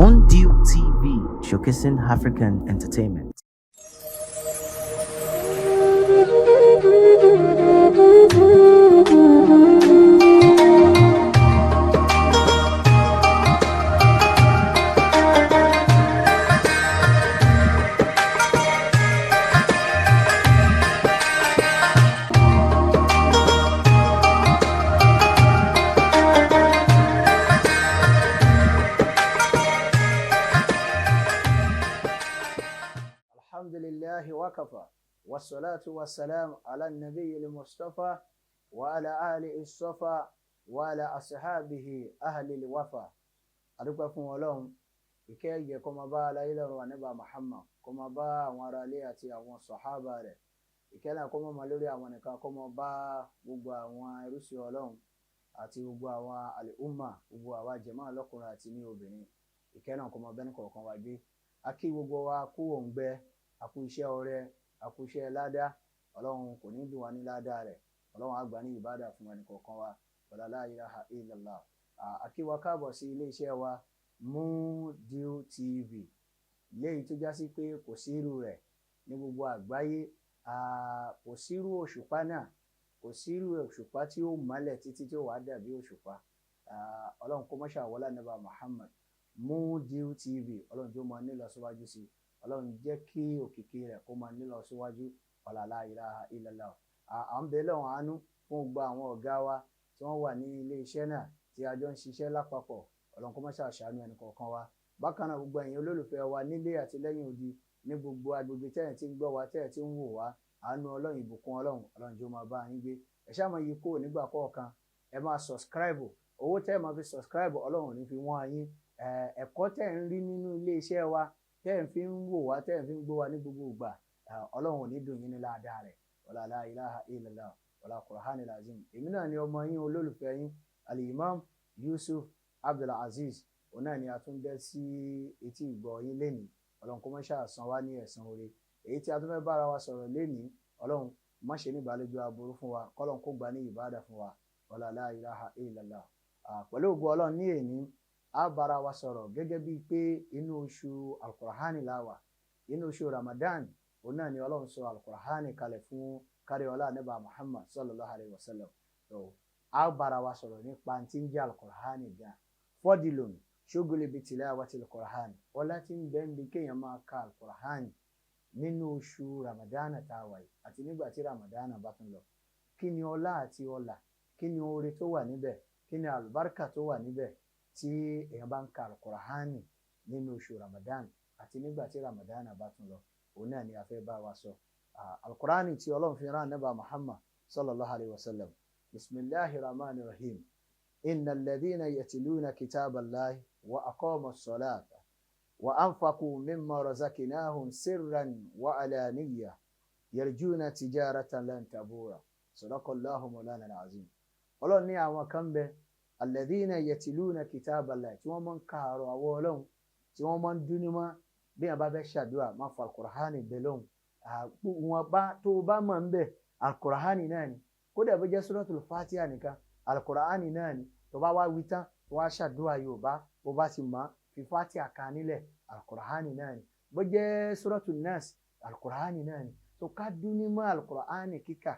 Mondew TV, showcasing African entertainment. الحمد لله وكفى والصلاة والسلام على النبي المصطفى وعلى آله الصفا وعلى أصحابه أهل الوفا. Adúpẹ́ fún Ọlọ́run. Ìkẹ́ ìgẹ̀ kó máa bá aláyé lọ́run ànábì Muhammad, kó máa bá àwọn ará ilé àti àwọn sọ̀hábà rẹ̀. Ìkẹ́ náà kó máa máa lórí àwọn nìkan, kó máa bá gbogbo àwọn ẹrúsìn Ọlọ́run àti gbogbo àwọn àlùmà, gbogbo àwa jàmáà lọ́kùnrin àti ní obìnrin. Ìkẹ́ náà kó máa bẹ́ni kọ̀ọ̀kan wa gbé. A kí gbogbo wa kú òǹgbẹ, a kú iṣẹ́ ọrẹ, a kú iṣẹ́ ládá. Ọlọ́run kò ní dùn wá ní ládá rẹ̀. Ọlọ́run á gbà ní ìbádà fún ẹnì kọ̀ọ̀kan wa. Wala la ilaha illallah. A kí wa káàbọ̀ sí ilé iṣẹ́ wa Mondew TV, léyìí tó já sí pé kò sí irú rẹ̀ ní gbogbo àgbáyé. Kò sí irú òṣùpá náà, kò sí irú òṣùpá tí ó mọ́lẹ̀ títí tí ó wàá dàbí òṣùpá. Ọlọ́run kó mọ́ṣà wọlé ànábì Muhammad. Mondew TV, Ọlọ́run jó máa nílọ síwájú sí. Ọlọ́run jẹ́ kí òkìkí rẹ̀ kó máa nílọ síwájú. Wala la ilaha illallah. À ń bẹ lọ́wọ́n àánú fún gbogbo àwọn ọ̀gá wa tí wọ́n wà ní ilé iṣẹ́ náà tí a jọ ń ṣiṣẹ́ lápapọ̀. Ọlọ́run kó má ṣàṣàánú ẹnì kọ̀ọ̀kan wa. Bákan náà, gbogbo ẹ̀yin olólùfẹ́ wa nílé àti lẹ́yìn odi, ní gbogbo agbègbè tẹ́ẹ̀ tí ń gbọ́ wa, tẹ́ẹ̀ tí ń wò wá, àánú Ọlọ́run, ìbùkún Ọlọ́run, Ọlọ́run jọ̀ọ́ máa bá yín gbé. Ẹ ṣáà máa yí kúrò nígbà kọ̀ọ̀kan, ẹ máa subscribe. Owó tẹ́ ẹ máa fi subscribe, Ọlọ́run ò ní fi wọ́n yín. Ẹ̀kọ́ tẹ́ ń rí nínú ilé iṣẹ́ wa, tẹ́ ẹ̀ fi ń wò wá, tẹ́ ẹ̀ fi ń gbọ́ wa ní gbogbo ìgbà, Ọlọ́run ò ní dùn yín ní ládàá rẹ̀. Wala la ilaha illallah, wala Qur'anil azim. Èmi náà ni ọmọ yín, olólùfẹ́ yín, Al-Imam Yusuf Abdulaziz. Òun náà ni a tún dẹ́ sí etí ìgbọ́ yín lénìí. Ọlọ́run kó má ṣáà san wá ní ẹ̀san oore. Èyí tí a tún fẹ́ bára wa sọ̀rọ̀ lénìí, Ọlọ́run má ṣe ní ìbàlejò aburú fún wa, kọ́lọ́run kó gbà ní ìbádà fún wa. Wala la ilaha illallah. Pẹ̀lú ògo Ọlọ́run, ní èní a bára wa sọ̀rọ̀ gẹ́gẹ́ bíi pé inú oṣù Alukur'ani la wà, inú oṣù Ramadan. Òun náà ni Ọlọ́run sọ Alukur'ani kalẹ̀ fún kárí ọlá ànábì Muhammad sallallahu alayhi wa sallam. So a bára wa sọ̀rọ̀ nípa tí ń jẹ́ Alukur'ani gan, fadlun ṣógolè bíi tilawati Alukur'ani, ọlá tí ń bẹ ń bi kéèyàn máa ka Alukur'ani nínú oṣù Ramadan tá a wà yìí àti nígbà tí Ramadan bá tún lọ. Kí ni ọlá àti ọlà? Kí ni oore tó wà níbẹ̀? Kí ni àlùbáríkà tó wà níbẹ̀ tí èèyàn bá ń ka Alukur'ani nínú oṣù Ramadan àti nígbà tí Ramadan bá tún lọ? Òun náà ni a fẹ́ bá wa sọ. Alukur'ani tí Ọlọ́run fi rán ànábì Muhammad sallallahu alayhi wa sallam. Bisimilahi rahman rahim. Inna alladhina yatiluna kitaballahi wa aqamu as-salata wa anfaqu mimma razaqnahum sirran wa alaniya yarjuna tijaratan lan tabura. Sadaqallahu mawlana al-azim. Ọlọ́run ní àwọn kan bẹ, alladhina yatiluna kitaballahi, tí wọ́n máa ń ka àrò àwọ̀ Ọlọ́run, tí wọ́n máa ń dúní mọ́. Bí wọ́n bá fẹ́ ṣàdúrà, máa fa Alukur'ani bẹ lọ́hùn. Wọn bá tó bá mọ̀ ń bẹ̀, Alukur'ani náà ni. Kódà bó jẹ́ Suratul Fatiha nìkan, Alukur'ani náà ni. Tó bá wá wí tán, tó wá ṣàdúrà Yorùbá, bó bá ti mọ̀, fi Fatiha kan nílẹ̀, Alukur'ani náà ni. Bó jẹ́ Suratul Nas, Alukur'ani náà ni. Tó ká dúní mọ́ Alukur'ani kíkà.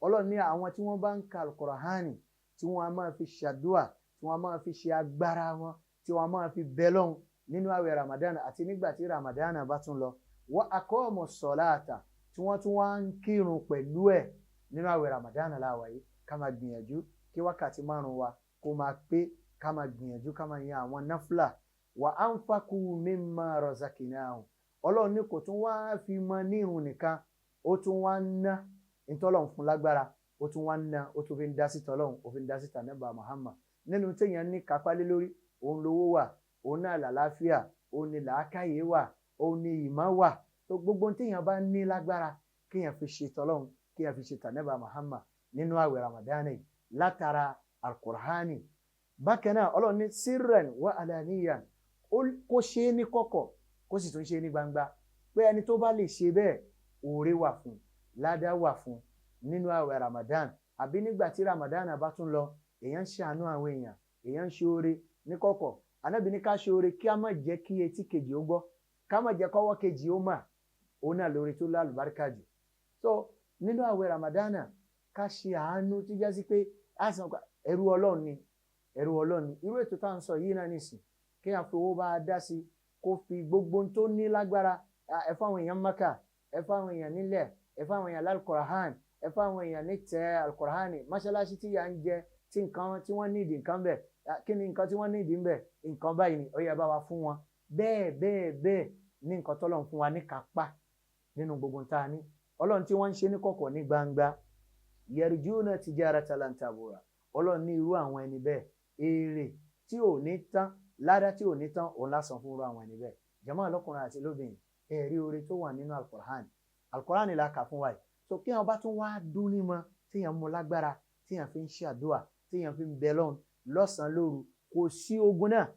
Ọlọ́run ní àwọn tí wọ́n bá ń ka Alukur'ani, tí wọ́n á máa fi ṣàdúà, tí wọ́n á máa fi ṣe agbára wọn, tí wọ́n á máa fi bẹ lọ́hùn nínú àwẹ̀ Ramadan àti nígbà tí Ramadan bá tún lọ, wa aqamu ssalata, tí wọ́n tún wá ń kírun pẹ̀lú ẹ̀ nínú àwẹ̀ Ramadan láwa yìí, ká máa gbìyànjú kí wákàtí 5 wa kó máa pé, ká máa gbìyànjú ká máa yan àwọn náfìlà. Wa anfaqu mimma razaqnahum. Ọlọ́run ní kò tún wá fi mọ nírun nìkan, ó tún wá ń ná ìtọ́lọ́run fún lágbára, ó tún wá ń ná, ó tún fi ń dá sí tọ́lọ́run, ó fi ń dá sí tànẹ́bà Muhammad. Nínú téèyàn ní kápálé lórí, òun lówó wà, òun náà làlàáfíà, òun ni làákàyè wà, òun ni ìmọ̀ wà. Tó gbogbo téèyàn bá ní lágbára, kéèyàn fi ṣe tọ́lọ́run, kéèyàn fi ṣe tànẹ́bà Muhammad nínú àwẹ̀ Ramadan látara Alukur'ani. Bákan náà, Ọlọ́run ní sirran wa alaniyan, kó ṣe é ní kọ̀kọ̀, kó sì tún ṣe é ní gbangba, pé ẹni tó bá lè ṣe bẹ́ẹ̀, oore wà fún, ládá wà fún nínú àwẹ̀ Ramadan àbí nígbà tí Ramadan bá tún lọ. Èèyàn ń ṣàánú àwọn èèyàn, èèyàn ń ṣe oore ní kọ̀kọ̀. Ànábì ní ká ṣe oore kí a má jẹ́ kí etí kejì ó gbọ́, ká má jẹ́ kọ́wọ́ kejì ó mà, òun náà lóore tó lálùbáríkà jù. So nínú àwẹ̀ Ramadana, ká ṣe àánú tó jẹ́ sí pé àìsàn ẹrú Ọlọ́run ni, ẹrú Ọlọ́run ni. Irú ètò tá à ń sọ yìí náà nìsín, kí a fi owó bá a dá sí, kó fi gbogbo tó ní lágbára, ẹ fáwọn èèyàn Maka, ẹ fáwọn èèyàn nílẹ̀, ẹ fáwọn èèyàn lálùkọ̀rọ̀hán, ẹ fáwọn èèyàn ní tẹ alukọ̀rọ̀hán, mọ́ṣáláṣí tí yà ń jẹ, tí nǹkan tí wọ́n nídìí nǹkan bẹ̀, kí ni nǹkan tí wọ́n nídìí ń bẹ̀, nǹkan báyìí ni ó yẹ bá wa fún wọn. Bẹ́ẹ̀ bẹ́ẹ̀ bẹ́ẹ̀ ní nǹkan tọ́lọ́run fún wa ní kápá nínú gbogbo tá a ní. Ọlọ́run tí wọ́n ń ṣe ní kọ̀kọ̀ ní gbangba, yarjuna tijaratan lan tabura, Ọlọ́run ní irú àwọn ẹni bẹ́ẹ̀, èrè tí ò ní tán, ládá tí ò ní tán, òun lásán fún irú àwọn ẹni bẹ́ẹ̀. Jàmáà lọ́kùnrin àti lóbìnrin, ẹ̀rí oore tó wà nínú alukoran, alukoran la kà fún wa yìí. So kí wọn bá tún wá dún ní mọ, tí yẹn mú lágbára, tí yẹn fi ń ṣàdúà, tí yẹn fi ń bẹ lọ́hùn lọ́sàn-án lóru, kò sí ogun náà.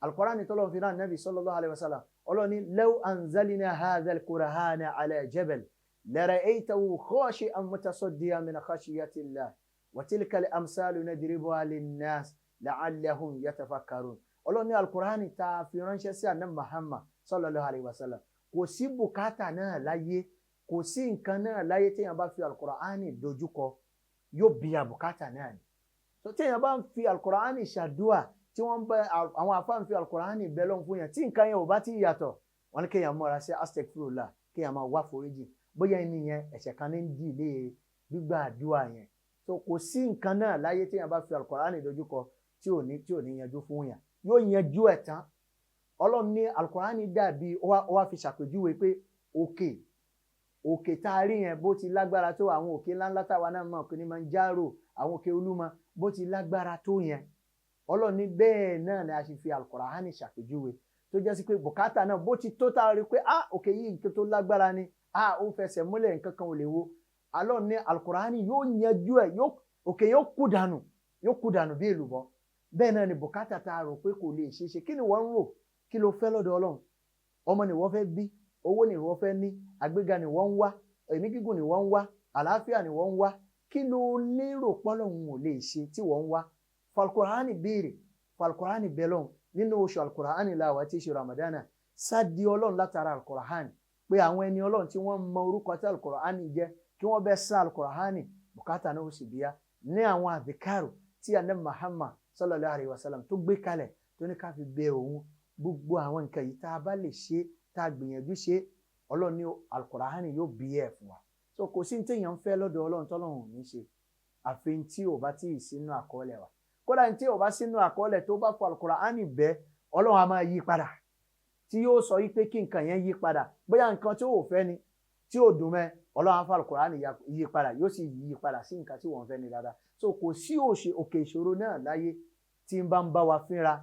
Alukoran tọ́lọ́ fi rán Nabi sallallahu alayhi wa sallam, Ọlọ́run ní law anzalna hadha al-qur'ana ala jabal lara'aytahu khashi'an mutasaddiyan min khashyatillah wa tilka al-amsalu nadribuha lin-nas la'allahum yatafakkarun. Ọlọ́run ní alukoran tá a fi ránṣẹ́ sí àná Muhammad sallallahu alayhi wa sallam, kò sí bùkátà náà láyé, kò sí nǹkan náà láyé téèyàn bá fi alukur'ani dojúkọ yóò bí àbùkátà náà ni. So téèyàn bá ń fi alukur'ani ṣàdúà, tí wọ́n bẹ àwọn afá ń fi alukur'ani bẹ lọ́n fún yàn, tí nǹkan yẹn ò bá ti yàtọ̀, wọ́n ní kéèyàn mọ́ra sí astaghfirullah, kéèyàn máa wá foríjì, bóyá ẹni yẹn ẹ̀ṣẹ̀ kan ní ń dì lé gbígbà àdúà yẹn. So kò sí nǹkan náà láyé téèyàn bá fi alukur'ani dojúkọ tí ò ní yanjú fún yàn, yóò yanjú ẹ̀ tán. Ọlọ́run ní alukur'ani dàbí ó wá fi ṣàpèjúwe pé òkè tá a rí yẹn bó ti lágbára tó, àwọn òkè ńláńlá táwa náà mọ̀ Kilimanjaro, àwọn òkè Olúmọ, bó ti lágbára tó yẹn, Ọlọ́run ní bẹ́ẹ̀ náà ni a ṣe fi alukur'ani ṣàpèjúwe, tó jẹ́ sí pé bùkátà náà bó ti tó tá a rí pé ah òkè yìí nǹkan tó lágbára ni, ah ó fẹsẹ̀ múlẹ̀, nǹkan kan ò lè wo, Ọlọ́run ní alukur'ani yóò yanjú ẹ̀, òkè yóò kú dànù, yóò kú dànù bí èlùbọ́. Bẹ́ẹ̀ náà ni bùkátà tá a rò pé kò lè ṣeé ṣe, kí ni wọ́n ń rò, kí ló fẹ́ lọ́dọ̀ Ọlọ́run? Ọmọ ni wọ́n fẹ́ bí, owó ni wọ́n fẹ́ ní, àgbéga ni wọ́n ń wá, ẹ̀mí gígùn ni wọ́n ń wá, àlàáfíà ni wọ́n ń wá, kí ló lérò pọ́lọ́hun ò lè ṣe tí wọ́n ń wá? Falkurani béèrè, falkurani bẹ́lọ́hun nínú oṣù alukurani làwà tí í ṣe Ramadana, sádi Ọlọ́run látara alukurani, pé àwọn ẹni Ọlọ́run tí wọ́n mọ orúkọ tí alukurani jẹ́, kí wọ́n bẹ́ sá alukurani, bùkátà náà ó sì bíyá ní àwọn àdìkárò tí Ànábì Muhammad sallallahu alayhi wa sallam tó gbé kalẹ̀ tó ní ká fi bẹ òun. Gbogbo àwọn nǹkan yìí tá a bá lè ṣe, tá a gbìyànjú ṣe, Ọlọ́run ní alukurani yóò bí ẹ̀ fún wa. So kò sí ní téèyàn ń fẹ́ lọ́dọ̀ Ọlọ́run tọ́lọ́run ò ní ṣe, àfi tí ò bá tí ì sínú àkọọ́lẹ̀ wa. Kódà tí ò bá sínú àkọọ́lẹ̀ tó bá fọ alukurani bẹ́, Ọlọ́run á máa yí padà, tí yóò sọ yí pé kí nǹkan yẹn yí padà, bóyá nǹkan tí ò fẹ́ ni, tí ò dùn mẹ́, Ọlọ́run á fọ alukurani yí padà, yóò sì yí padà sí nǹkan tí wọ́n fẹ́ ni dáadáa. So kò sí òkè ìṣòro náà láyé tí ń bá ń bá wa fínra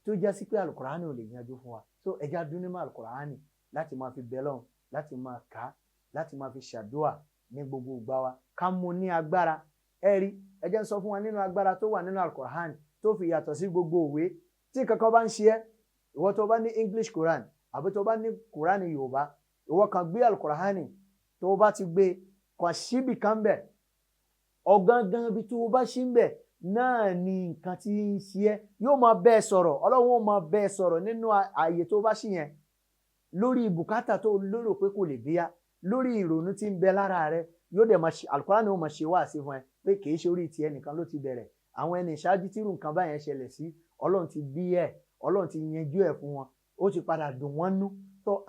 tó jẹ́ sí pé alukurani ò lè yanjú fún wa. So ẹja dúnímọ̀ alukurani láti máa fi bẹ́lọ̀n, láti máa kà á, láti máa fi ṣàdúà ní gbogbo ìgbà wa, ká mú ní agbára. Ẹ rí, ẹ jẹ́ ń sọ fún wa nínú agbára tó wà nínú alukurani tó fi yàtọ̀ sí gbogbo òwe. Tí kankan bá ń ṣe ẹ́, ìwọ tó bá ní English Quran àbí tó bá ní Quran Yorùbá, ìwọ kan gbé alukurani, tó bá ti gbé kàn síbì kan bẹ̀, ọ̀gangan ibi tó bá ṣí ń bẹ̀ náà ni nǹkan tí ń ṣe ẹ́ yóò máa bẹ́ẹ̀ sọ̀rọ̀. Ọlọ́run ó máa bẹ́ẹ̀ sọ̀rọ̀ nínú ààyè tó bá ṣí yẹn, lórí bùkátà tó lérò pé kò lè bíyá, lórí ìrònú tí ń bẹ lára rẹ, yóò dẹ̀ máa ṣe alukurani ó máa ṣe wáàsí fún ẹ pé kì í ṣe orí tiẹ̀ nìkan ló ti bẹ̀rẹ̀. Àwọn ẹni ìṣáájú tírú nǹkan báyẹn ṣẹlẹ̀ sí, Ọlọ́run ti bí ẹ̀, Ọlọ́run ti yanjú ẹ̀ fún wọn, ó ti padà dùn wọ́n nú. So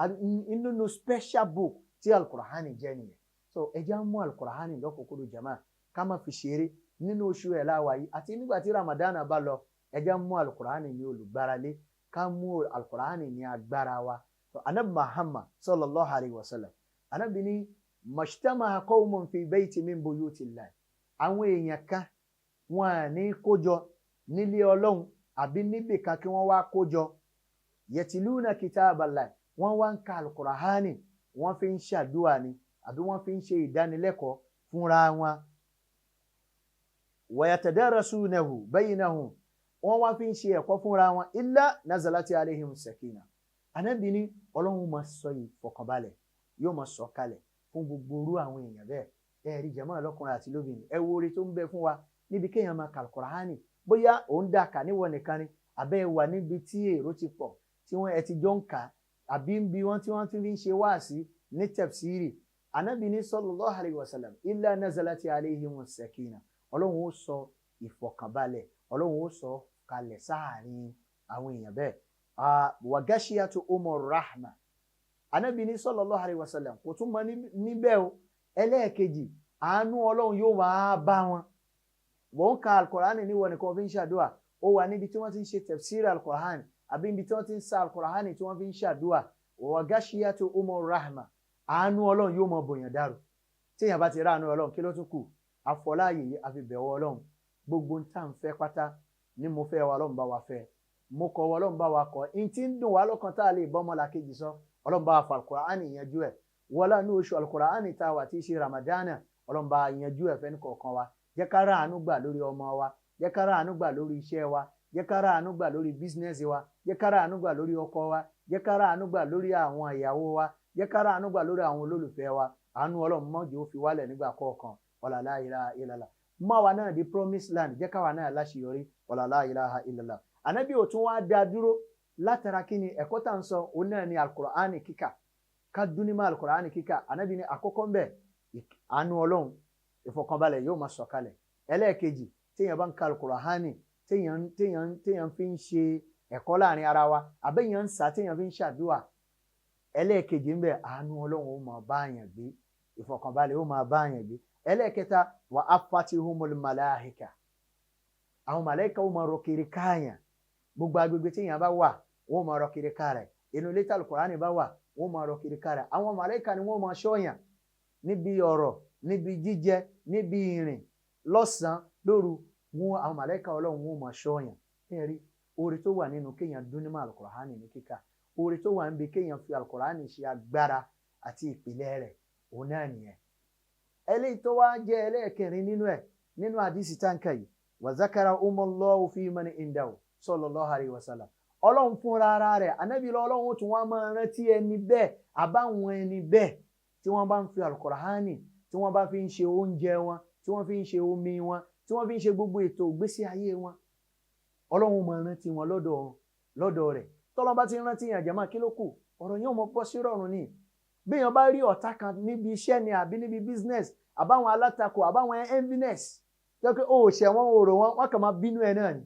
nínú special book tí alukurani jẹ́ nìyẹn. So ẹ jẹ́ á mú alukurani lọ́kùnkúndùn jàmáà, ká má fi ṣeré nínú oṣù ẹ̀ láwa yìí, àti nígbà tí Ramadana bá lọ, ẹ jẹ́ mú alukurani ní olùgbáralé, ká mú alukurani ní agbára wa. So Anabi Muhammad sallallahu alayhi wa sallam, Anabi ní majtama'a qawmun fi bayti min buyutillah, àwọn èèyàn kan wọn à ní kójọ nílé Ọlọ́run àbí níbì kan kí wọ́n wá kójọ, yatiluna kitaballah, wọ́n wá ń ka alukurani, wọ́n fi ń ṣàdúà ni àbí wọ́n fi ń ṣe ìdánilẹ́kọ̀ọ́ fúnra wọn, wayatadarasunahu baynahum, wọ́n wá fi ń ṣe ẹ̀kọ́ fúnra wọn, illa nazalati alayhim sakina. Ànábì ní Ọlọ́run máa sọ ìfọ̀kànbalẹ̀, yóò máa sọ kalẹ̀ fún gbogbo orú àwọn èèyàn bẹ́ẹ̀. Ẹ rí jàmáà lọ́kùnrin àti lóbìnrin, ẹ wo oore tó ń bẹ fún wa níbi kéèyàn máa kàlùkùránì Bóyá òun dà kà níwọ nìkan ni, àbẹ́ wà níbi tí èrò ti pọ̀ tí wọ́n ẹ ti jọ ń kà, àbí ń bi wọ́n tí wọ́n ti fi ń ṣe wáàsí ní tafsiri. Ànábì ní sallallahu alayhi wa sallam, illa nazalati alayhimus sakina. Ọlọ́run ó sọ ìfọ̀kànbalẹ̀, Ọlọ́run ó sọ kalẹ̀ sáàrin àwọn èèyàn bẹ́ẹ̀. Wa gashiyatu umur rahma. Ànábì ní sallallahu alayhi wa sallam kò tún mọ níbẹ̀ o. Ẹlẹ́ẹ̀kejì, àánú Ọlọ́run yóò máa bá wọn. Wọ́n ń ka alukur'ani níwọ̀n nìkan fi ń ṣàdúà. Ó wà níbi tí wọ́n ti ń ṣe tafsir alukur'ani, àbí níbi tí wọ́n ti ń sa alukur'ani tí wọ́n fi ń ṣàdúà. Wa gashiyatu umur rahma. Àánú Ọlọ́run yóò mọ bòyàn dàrú. Téèyàn bá ti rá àánú Ọlọ́run, kí ló tún kù? Àfọláyè yìí àfi bẹ̀wọ̀ Ọlọ́run. Gbogbo ń tà ń fẹ́ pátá ní mo fẹ́ wa, Ọlọ́run bá wa fẹ́. Mo kọ̀ wa, Ọlọ́run bá wa kọ̀. N tí ń dùn wá lọ́kàn tá a lè bọ́ ọmọlàkejì sọ, Ọlọ́run bá wa fa alukur'ani yanjú ẹ̀. Wọlá ní oṣù alukur'ani tá a wà tí í ṣe Ramadana, Ọlọ́run bá yanjú ẹ̀ fẹ́ni kọ̀ọ̀kan wa. Jẹ́ ká rá àánú gbà lórí ọmọ wa, jẹ́ ká rá àánú gbà lórí iṣẹ́ wa, jẹ́ ká rá àánú gbà lórí bísínẹ́sì wa, jẹ́ ká rá àánú gbà lórí ọkọ wa, jẹ́ ká rá àánú gbà lórí àwọn ìyàwó wa, jẹ́ ká rá àánú gbà lórí àwọn olólùfẹ́ wa. Àánú Ọlọ́run má jẹ́ ó fi wálẹ̀ nígbà kọ̀ọ̀kan. Wala la ilaha illallah. Má wa náà di promised land, jẹ́ káwa náà láṣeyọrí. Wala la ilaha illallah. Ànábì ò tún wá dá dúró látara kí ni ẹ̀kọ́ tá à ń sọ, òun náà ni alukur'ani kíkà. Ká dúnímọ̀ alukur'ani kíkà. Ànábì ní àkọ́kọ́ ń bẹ̀, àánú Ọlọ́run, ìfọ̀kànbalẹ̀ yóò máa sọ̀kalẹ̀. Ẹlẹ́ẹ̀kejì, téèyàn bá ń ka alukur'ani, téèyàn fi ń ṣe ẹ̀kọ́ láàrin ara wa, àbẹ́yàn ń sá téèyàn fi ń ṣàdúà. Ẹlẹ́ẹ̀kejì ń bẹ̀, àánú Ọlọ́run ó máa bá àyàn gbé, ìfọ̀kànbalẹ̀ ó máa bá àyàn gbé. Ẹlẹ́ẹ̀kẹta, wà á fatihumul malaika. Àwọn màláìka ó máa rọ kiri káàyàn. Gbogbo agbègbè téèyàn bá wà, wọ́n máa rọ kiri ká rẹ̀. Inú ilé tí alukur'ani bá wà, wọ́n máa rọ kiri ká rẹ̀. Àwọn màláìka ni wọ́n máa ṣọ́yàn níbi ọ̀rọ̀, níbi jíjẹ, níbi ìrìn, lọ́sàn-án, lóru. Wọn àwọn màláìka Ọlọ́run wọ́n máa ṣọ́yàn. Ẹ rí oore tó wà nínú kéèyàn dún nímọ̀ alukur'ani ní kíkà, oore tó wà níbi kéèyàn fi alukur'ani ṣe agbára àti ìpìlẹ̀ rẹ̀, òun náà nìyẹn. Eléyìí tó wá jẹ́ ẹlẹ́ẹ̀kẹrin nínú ẹ̀, nínú àdìsí táǹkà yìí, wa zakara umullahu fi man indahu sallallahu alayhi wa sallam. Ọlọ́run fúnra ara rẹ̀, Ànábì lọ, Ọlọ́run ó tún wá máa rántí ẹni bẹ́ẹ̀ àbáwọn ẹni bẹ́ẹ̀ tí wọ́n bá ń fi alukur'ani, tí wọ́n bá fi ń ṣe oúnjẹ wọn, tí wọ́n fi ń ṣe omi wọn, tí wọ́n fi ń ṣe gbogbo ètò ìgbésí ayé wọn. Ọlọ́run máa rántí wọn lọ́dọ̀ rẹ̀. Tọ́lọ́n bá ti rántí yàn jẹ́mọ́, kí ló kù? Ọ̀rọ̀ yẹn ò mọ bọ́ sí rọrùn ni. Bí èèyàn bá rí ọ̀tá kan níbi iṣẹ́ ni, àbí níbi business, àbáwọn alátakò, àbáwọn enviness, jẹ́ pé o ò ṣẹ̀ wọ́n, o rò wọ́n, wọ́n kàn máa bínú ẹ náà ni.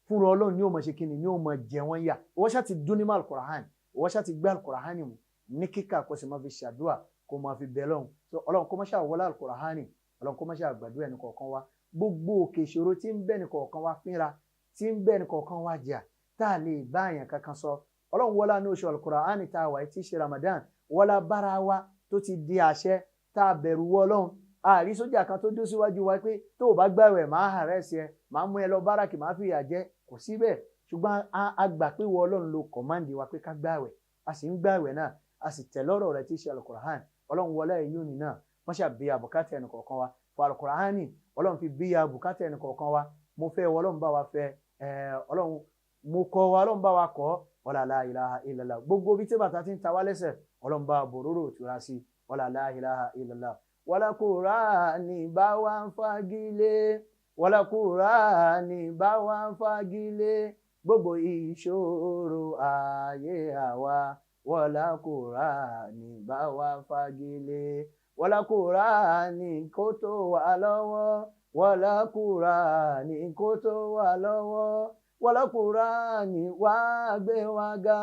Fúnra Ọlọ́run ni ó máa ṣe kíni, ni ó máa jẹ wọ́n yà. Ìwọ ṣá ti dún ní mọ́ alukur'an, ìwọ ṣá ti gbé alukur'an mu ní kíkà, kó sì máa fi ṣàdúà, kó máa fi bẹ lọ́hùn. So Ọlọ́run kó má ṣáà wọlé alukur'an, Ọlọ́run kó má ṣáà gbàdúrà ẹnì kọ̀ọ̀kan wa. Gbogbo òkè ìṣòro tí ń bẹ ẹnì kọ̀ọ̀kan wa fínra, tí ń bẹ ẹnì kọ̀ọ̀kan wa jà, tá a lè bá àyàn kankan sọ, Ọlọ́run wọlá ní oṣù alukur'an tá a wà tí í ṣe Ramadan, wọlá bára wa tó ti di àṣẹ tá a bẹ̀rù wọ Ọlọ́run. Àrí sójà kan tó dó síwájú wa pé tó o bá gbààwẹ̀ máa hàrẹ́sì ẹ, máa mú ẹ lọ báràkì, máa fìyà jẹ, kò síbẹ̀. Ṣùgbọ́n a gbà pé wọ Ọlọ́run ló kọ̀máǹdì wa pé ká gbààwẹ̀, a sì ń gbààwẹ̀ náà, a sì tẹ̀ lọ́rọ̀ rẹ̀ tí í ṣe alukur'an. Ọlọ́run wọlé ìyóni náà, wọ́n ṣàbíyà bùkátà ẹnì kọ̀ọ̀kan wa. Fún alukur'ani, Ọlọ́run fi bíyà bùkátà ẹnì kọ̀ọ̀kan wa. Mo fẹ́ wọ Ọlọ́run bá wa fẹ́, Ọlọ́run mo kọ́ wa, Ọlọ́run bá wa kọ́. Wala la ilaha illallah. Gbogbo bí tí bàtà ti ń ta wá lẹ́sẹ̀, Ọlọ́run bá bòróró òtura sí. Wala la ilaha illallah. Wala Kùránì bá wa ń fagilé, wala Kùránì bá wa ń fagilé gbogbo ìṣòro ayé àwa. Wala Kùránì bá wa ń fagilé, wala Kùránì kó tó wà lọ́wọ́, wala Kùránì kó tó wà lọ́wọ́, wala Kùránì wá gbé wa ga,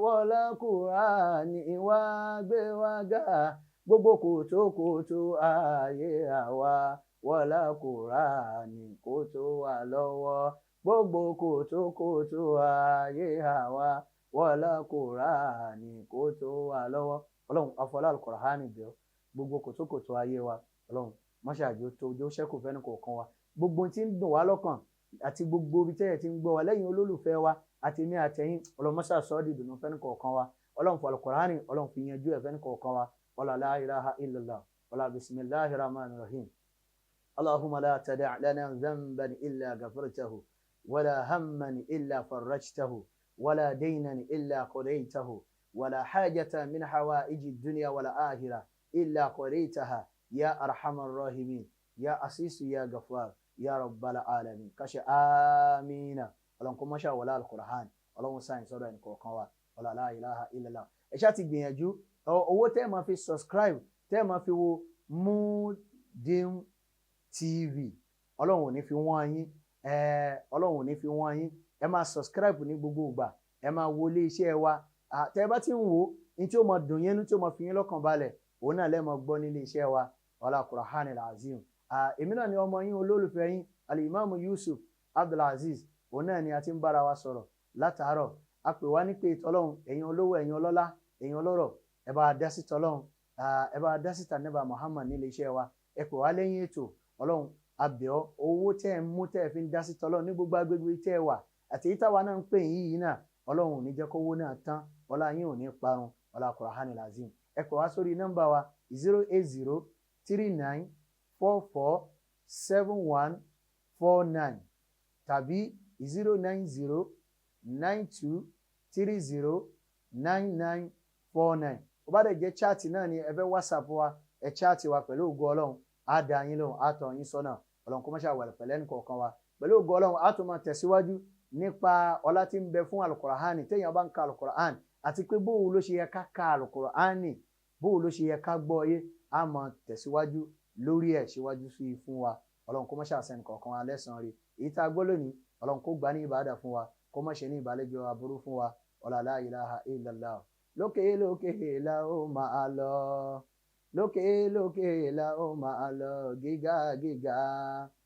wala Kùránì wá gbé wa ga gbogbo kòtòkòtò ayé àwa. Wala Kùránì kó tó wà lọ́wọ́, gbogbo kòtòkòtò ayé àwa, wala Kùránì kó tó wà lọ́wọ́. Ọlọ́run afọlá alukur'ani bẹ̀ ọ́, gbogbo kòtòkòtò ayé wa, Ọlọ́run mọ́ṣáájú tó jó ṣẹ́kù fẹ́ni kọ̀ọ̀kan wa. Gbogbo tí ń dùn wá lọ́kàn àti gbogbo ibi tẹ́yẹ̀ tí ń gbọ́ wa lẹ́yìn olólùfẹ́ wa àti ní àtẹ̀yìn, Ọlọ́run mọ́ṣáà sọ ọ́ di ìdùnnú fẹ́ni kọ̀ọ̀kan wa. Ọlọ́run fọ alukur'ani, Ọlọ́run fi yanjú ẹ̀ fẹ́ni kọ̀ọ̀kan wa. Wala la ilaha illallah. Wala bismillahir rahmanir rahim. Allahumma la tada' lana dhanban illa ghafartahu, wala hamman illa farajtahu, wala daynan illa qadaytahu, wala hajata min hawaiji dunya wala akhirah illa qadaytaha ya arhamar rahimin, ya asisu ya ghaffar. Ya Rabbal Alamin. Káṣe amina. Ọlọ́run kó mọ́ṣá wọlé Al-Qur'an. Ọlọ́run sáyẹn sọ́dọ̀ ẹnì kọ̀ọ̀kan wa. Ọlá la ilaha illallah. Ẹ ṣáà ti gbìyànjú owó tẹ́ ẹ máa fi subscribe, tẹ́ ẹ máa fi wo Muyideen TV, Ọlọ́run ò ní fi wọ́n yín. Ọlọ́run ò ní fi wọ́n yín. Ẹ máa subscribe ní gbogbo ìgbà, ẹ máa wo ilé iṣẹ́ wa. Tẹ́ ẹ bá ti ń wò ó, ní tí ó máa dùn yín, ní tí ó máa fi yín lọ́kàn balẹ̀, òun náà lẹ́ẹ̀ máa gbọ́ nílé iṣẹ́ wa. Ọlá Qur'an al-Azim. Èmi náà ni ọmọ yín, olólùfẹ́ yín, Alimami Yusuf Abdulaziz. Òun náà ni a ti ń bára wa sọ̀rọ̀ látàárọ̀. A pè wá ní pé tọ́lọ́hún, ẹ̀yin olówó, ẹ̀yin ọlọ́lá, ẹ̀yin ọlọ́rọ̀, ẹ bá a dá sí tọ́lọ́hún, ẹ bá a dá sí tànẹ́bà Muhammad nílé iṣẹ́ wa. Ẹ pè wá lẹ́yìn ètò. Ọlọ́run abẹ́ọ́, owó tẹ́ ẹ mú tẹ́ ẹ fi ń dá sí tọ́lọ́hún ní gbogbo agbègbè tẹ́ ẹ wà àti èyí táwa náà ń pè yín yìí náà, Ọlọ́run ò ní jẹ́ kówó náà tán, ọlá yín ò ní parun. Ọlá Qur'anil Azim. Ẹ pè wá sórí nọ́mbà wa 08039447149 tàbí 09092309949. Ó bá dẹ̀ jẹ́ chat náà ni ẹ fẹ́, WhatsApp wa, ẹ chat wa. Pẹ̀lú ògo Ọlọ́run, á dá yín lóhùn, á tọ́ yín sọ́nà. Ọlọ́run kó má ṣàwàlẹ̀ pẹ̀lẹ́ nìkọ̀ọ̀kan wa. Pẹ̀lú ògo Ọlọ́run, á tún máa tẹ̀síwájú nípa ọlá tí ń bẹ fún Alukur'ani téèyàn bá ń ka Alukur'ani, àti pé bóun ló ṣe yẹ ká ka Alukur'ani, bóun ló ṣe yẹ ká gbọ́ yé. Á máa tẹ̀síwájú lórí ẹ̀ síwájú sí i fún wa. Ọlọ́run kó má ṣàṣẹ nìkọ̀ọ̀kan wa lẹ́sàn-án rí èyí tá a gbọ́ lónìí. Ọlọ́run kó gbà ní ìbádà fún wa, kó má ṣe ní ìbálẹ́jọ́ aburú fún wa. Ọlá la ilaha illallah. Lókè lókè la ó máa lọ, lókè lókè la ó máa lọ, gíga gíga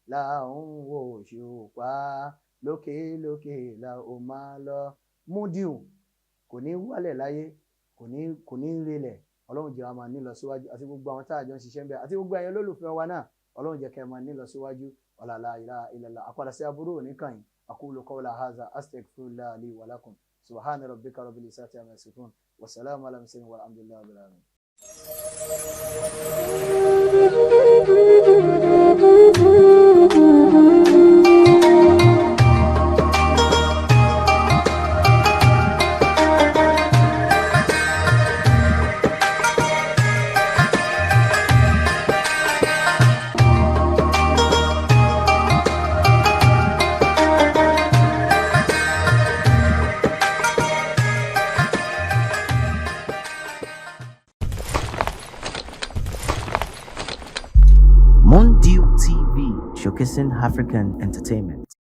la ń wò ṣùpá, lókè lókè la ó máa lọ. Múdìú kò ní wálẹ̀ láyé, kò ní relẹ̀. Ọlọ́run jẹ́ wa máa ní lọ síwájú, àti gbogbo àwọn tá a jọ ń ṣiṣẹ́ ń bẹ, àti gbogbo ẹ̀yin olólùfẹ́ wa náà. Ọlọ́run jẹ́ kẹ́ ẹ máa ní lọ síwájú. Ọlá la ilaha illallah. Àpàdà sí aburú òní kàn yín. Aqulu qawla hadha, astaghfirullah li wa lakum. Subhana rabbika rabbil izzati amma yasifun, wa salamun ala mursalin, walhamdulillahi rabbil alamin. Mondew TV, showcasing African entertainment.